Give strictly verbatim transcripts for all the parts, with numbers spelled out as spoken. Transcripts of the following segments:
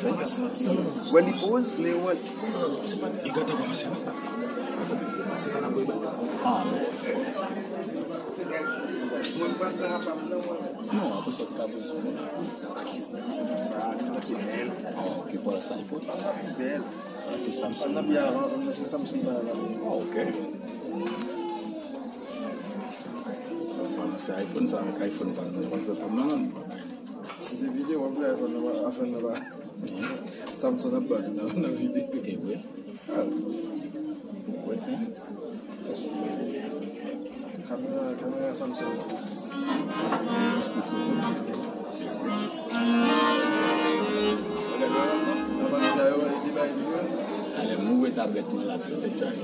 Wè li poz, lè wè. Li gentan kòmanse. Ah, men. Mwen pa pran apa m nan, mwen. Non, apre sa, ou ta poze sou mwen. Sa, ki bèl. Ah, ok, pa sa, iPhone. Bèl. Ah, se Samsung. Nan pi avan, se Samsung la, la. Ah, ok. Mwen se iPhone sa, avèk iPhone pa nou, nou pa fè pwoblèm. Si se videyo w ap fè, iPhone nan pa, iPhone nan pa. Samsung ap bat ou nan, nan videyo. E vre. Ah. Wè sa? Kamera, kamera Samsung plis. Plis pou foto. Gade la, nan bagay sa yo, e de bagay pi vre. Ale, m ouvri tablèt mwen la, tou tèt chaje.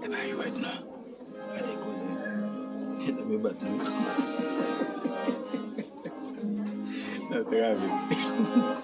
Epa yo wè non. Gade koze. Gade m bat nou. Nan travèse.